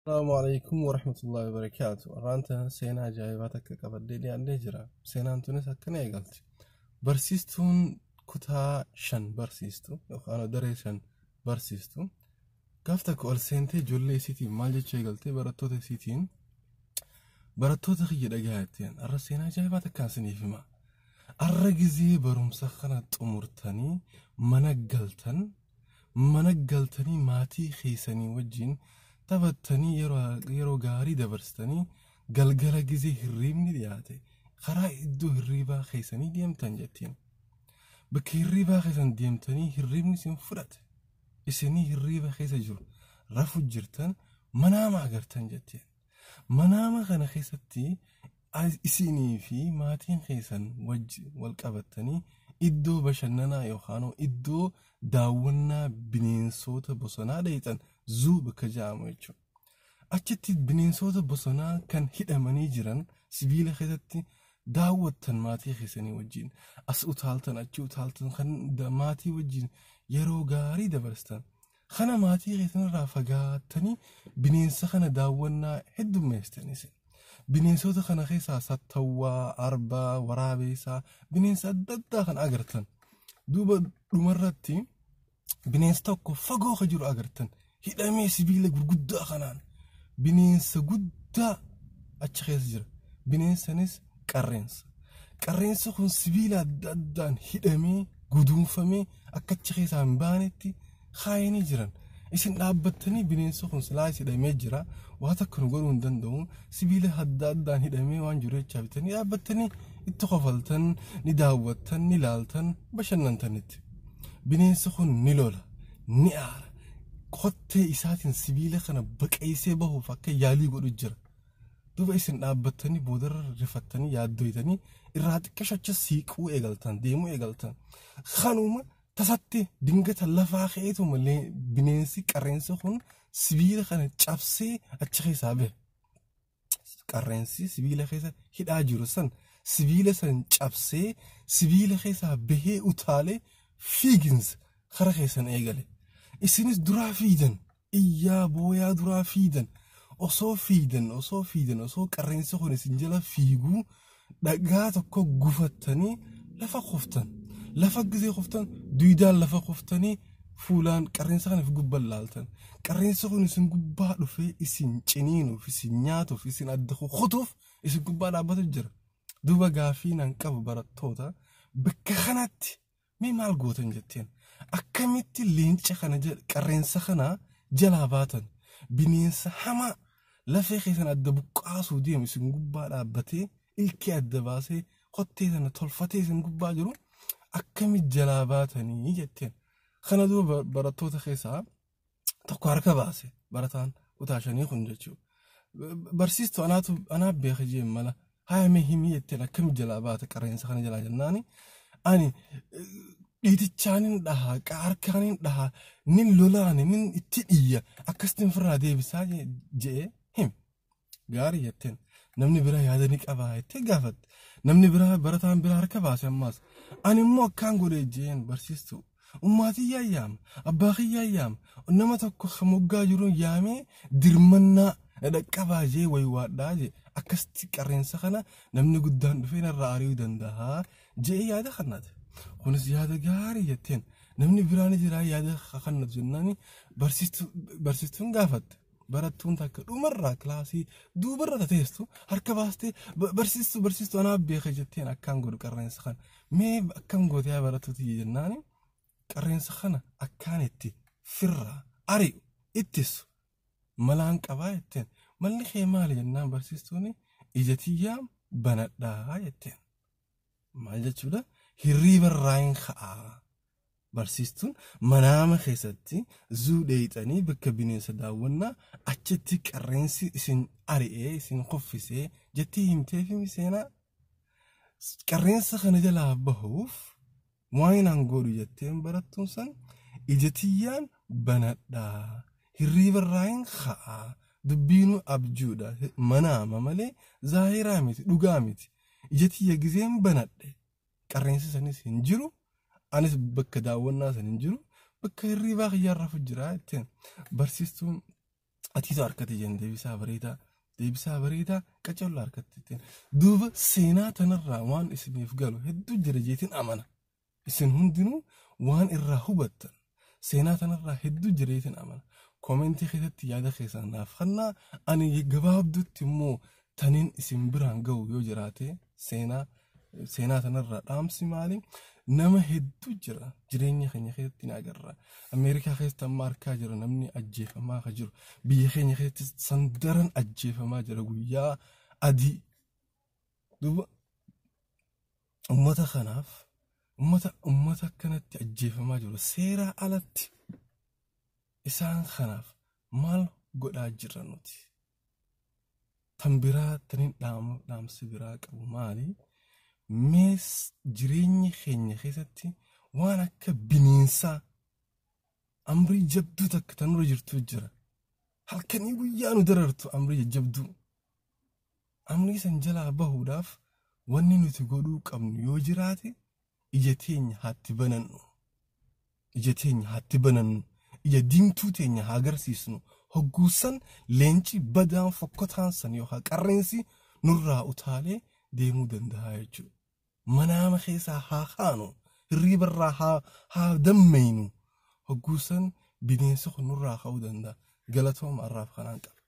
Asalaamu alaikum warahmatullahi wabarakaatu. Har'aan tana seenaa ajaa'ibaa takka qabadhee dhiyaadhee jira. Seenaan tunis akkana eegalti. Barsiistuun kutaa 5 barsiistu yookaan daree 5 barsiistu gaaf tokko ol seentee ijoollee isiitiin maal jechuu eegaltee barattoota isiitiin barattoota kiyya dhagahaa jetteen har'a seenaa ajaa'ibaa takkaan isiniif hima. Har'a gizee barumsa kana xumurtanii mana galtan mana galtanii maatii keessanii wajjin taphattanii yeroo gaarii dabarsitanii galgala gizee hirriibni dhiyaate karaa iddoo hirriibaa keessanii deemtan jettiin. Bakka hirriibaa keessan deemtanii hirriibni isin fudhate. Isinii hirriiba keessa jiru rafu jirtan manaama agartan jettiin. Manaama kana keessatti isinii fi maatiin keessan wajji wal qabattanii iddoo bashannanaa yookaan iddoo daawwannaa bineensota bosonaa dheeyxan zuu bakka jedhamu jechuudha. Achitti bineensota bosonaa kan hidhamanii jiran sibiila keessatti daawwattan maatii keessanii wajjin as utaaltan achi utaaltan kan maatii wajjin yeroo gaarii dabarsitan. Kana maatii keessanirraa fagaattanii bineensa kana daawwannaa heddummeessitanis. Bineensota kana keessaa sattawwaa, arbaa, waraabeessaa bineensa adda addaa kan agartan. Duuba dhumarratti bineensa tokko fagoo ka jiru agartan. Hidhamee sibiila gurguddaa kanaan bineensa guddaa achi keessa jira. Bineensanis qarreensa. Qarreensi kun sibiila adda addaan hidhamee guduunfamee akka achi keessaa hin baanetti kaayanii jiran. Isin dhaabbattanii bineensi kun silaa hidhamee jira. Waa takka nu godhuu hin danda'u. Sibiila adda addaan hidhamee waan jiru jechaa bitanii dhaabbattanii itti kofaltan, ni daawwattan, ni laaltan, bashannantanitti. Bineensi kun ni lola, ni aara. Kottee isaatiin sibiila kana baqeessee bahuuf akka yaalii godhu jira. Duuba isin dhaabbattanii boodarra rifattanii yaaddoytanii irraa xiqqeesho achi siiquu eegaltan, deemuu eegaltan. Kanuma tasatti dingata lafaa ka'eetu malee bineensi qarreensi kun sibiila kana cabsee achi keessaa bahe. Qarreensi sibiila keessa hidhaa jiru san sibiila san cabsee sibiila keessaa bahee utaalee fiiginsa kara keessan eegale. Isinis duraa fiidan iyyaa booyaa duraa fiidan osoo fiidan osoo fiidan osoo qarreensi kun isin jala fiiguu dhagaa tokko gufattanii lafa kuftan. Lafa gisee kuftan duwidaan lafa kuftanii fuulaan qarreensa kanaaf gubbaan laaltan. Qarreensi kun isin gubbaa dhufee isin ciniinuuf isin nyaatuuf isin adda kutuuf isin gubbaa dhaabbatu jira. Duuba gaafii nan qabu barattoota bakka kanatti mee maal gootan jetteen akkamitti leenca kana qarreensa kana jalaa baatan bineensa hamaa lafee keessan adda buqqaasuu deemu isin gubbaa dhaabbatee ilkee adda baasee kottee sana tolfatee isin gubbaa jiru akkamitti jalaa baatanii jetteen. Kana duuba barattoota keessaa tokko harka baase barataan kutaa 5 kun jechuudha. Barsiistuu anaaf beeka jeen mala haa mee himii jetteen akkamitti jalaa baate qarreensa kana jalaa jennaani ani dhiitichaanin dhahaa harkaanin dhahaa nin lolaani nin itti dhiyya akkasitti ofirraa deebisaa je'ee himi. Gaarii jetteen namni biraa yaada ni qabaa jettee gaafatte. Namni biraa barataan biraa harka baase ammaas ani immoo akkaan godhee jeen barsiistuu. Ummaatii yaama abbaa kiyyaa yaama nama tokko moggaa jiruun yaamee dirmannaa dhaqqabaa jee waywaadhaa jee akkasitti qarreensa kana namni guddaan dhufee narraa ari'uu danda'a jee yaada kannaati. Kunis yaada gaarii jetteen namni biraan jira yaada kannatu jennaani barsiistuun gaafatte. Barattuun takka dhumarraa kilaasii duubarra tateessu harka baastee barsiistuu barsiistuu anaaf beeka jetteen akkaan godhu qarreensa kana mee akkam gootee yaa barattuuti jennaani qarreensa kana akkaan itti firraa ari'u ittisu malaan qabaa jetteen malli kee maali jennaan barsiistuun ija tiyyaa banadhaa jetteen maal jechuudha hirriibarraa hin ka'aa. Barsiistuun manaama keessatti zuu dheeyxanii bakka bineensa daawwannaa achitti qarreensi isin ari'ee isin kuffisee jettee himtee fi seenaa. Qarreensa kana jalaa bahuuf waan an godhu jetteen barattuun san ija tiyyaan banadhaa hirriibarraa hin ka'aa dubbiinuu abjuudha manaama malee zaahiraa miti dhugaa miti ija tiyya gizeen banadhe qarreensi sanis hin jiru. Anis bakka daawwannaa san hin jiru bakka hirriibaa kiyyaarraa jira jetteen barsiistuun Atiitu harkate jeen deebisaa bareedaa. Deebisaa bareedaa qacarroo harkatti. Duuba seenaa tanarraa waan isiniif galu hedduu jira jeetiin amana. Isin hundinuu waan irraa hubattan seenaa tanarraa hedduu jira jeetiin amana. Koomentii keessatti yaada keessan naaf kennaa. Ani gabaabduutti immoo taniin isin biraan gahu yoo jiraate seenaa tanarraa dhaamsi maali? Nama hedduu jira jireenya keenya keessatti ni agarra. Ameerikaa keessatti amma argaa jira namni ajjeefamaa ka jiru. Biyya keenya keessatti sandaran ajjeefamaa jira guyyaa adii. Duuba uummata kanaaf uummata akkanatti ajjeefamaa jiru seeraa alatti isaan kanaaf maal godhaa jirra nuti? Tan biraa taniin dhaamsi biraa qabu maali? Mees jireenya keenya keessatti waan akka bineensaa amrii jabduu takka tanurra jirtu jira. Halkanii guyyaa nu darartu amrii jajjabduu. Amrii san jalaa bahuudhaaf wanni nuti godhuu qabnu yoo jiraate ija teenya haatti banannu. Ija teenya haatti banannu. Ija diimtuu teenya haa agarsiisnu. Hogguusan leenci badaan fokkotaan san yookaan qarreensi nurraa utaalee deemuu danda'a jechuudha. Manaama keessaa haa kaanu, hirriibarraa haa dammeynu. Hogguusan bineensi kun nurraa ka'uu danda'a. Galatooma har'aaf kanaan qaba.